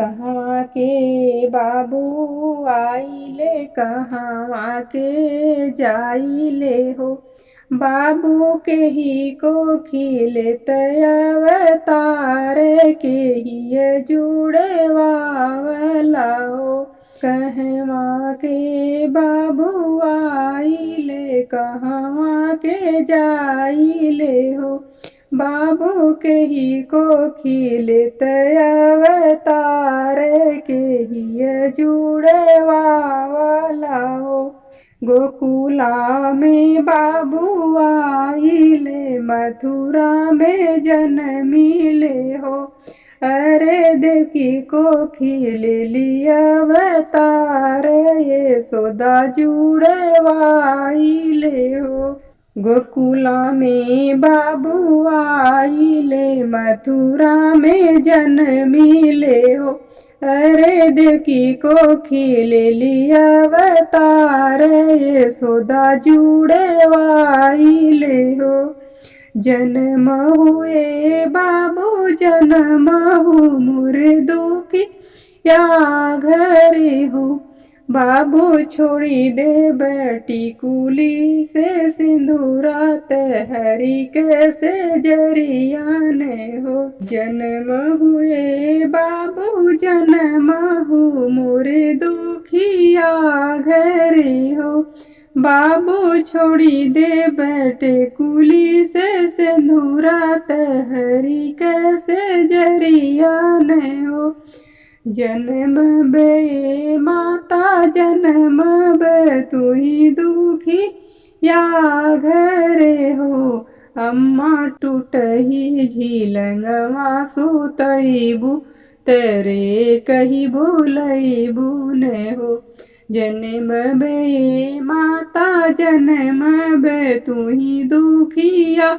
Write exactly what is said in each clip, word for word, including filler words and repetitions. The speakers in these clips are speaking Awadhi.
कहवा के बाबू आइले, कहवा के जाइले हो। बाबू के ही कोखिले त अवतार के ही जुड़वावला हो। कहवा के बाबू आइले, कहवा के जाइले हो। बाबू के ही कोखिले त अवतार के ही जुड़वावला हो। गोकुला में बाबू आइले, मथुरा में जनमिले हो। अरे देवकी कोखिले लिया अवतार, यशोदा जुड़वाइले हो। गोकुला में बाबू आइले, मथुरा में जनमिले हो। अरे देवकी कोखिले लिया अवतार, यशोदा जुड़वाइले हो। जनम हुए बाबू, जनम हु मोर दुखिया घरे हो। बाबू छोड़ी देबे टिकुली से सिंदूरा त हरि के सेजरिया ने हो। जनम हुए बाबू, जनम हु मोर दुखिया घरे हो। बाबू छोड़ी देबे टिकुली से सिंदूरा त हरि के सेजरिया ने हो। जनमबे माता, जनमबे तुही दुखिया घरे हो। अम्मा टूटही झिलंगवा सुतइबू त रे कहि बोलइबू ने हो। जनमबे माता, जनमबे तुही दुखिया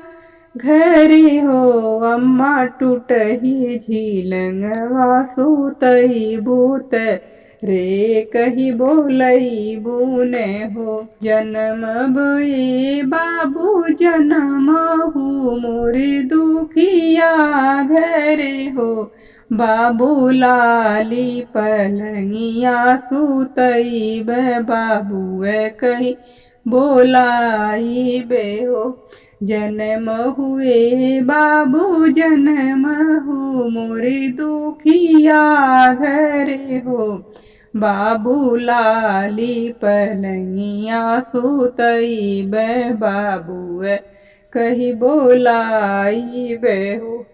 घरे हो। अम्मा टूटही झिलंगवा सुतइबू त रे कहि बोलइबू ने हो। जनमबे बाबू, जनम हु मोर दुखिया घरे हो। बाबू लाली पलंगिया सुतइबे, बाबू कहि बोलइबे हो। जनम हुए बाबू, जनम हु मोर दुखिया घरे हो। बाबू लाली पलंगिया सुतइबे, बाबू कहि बोलइबे हो।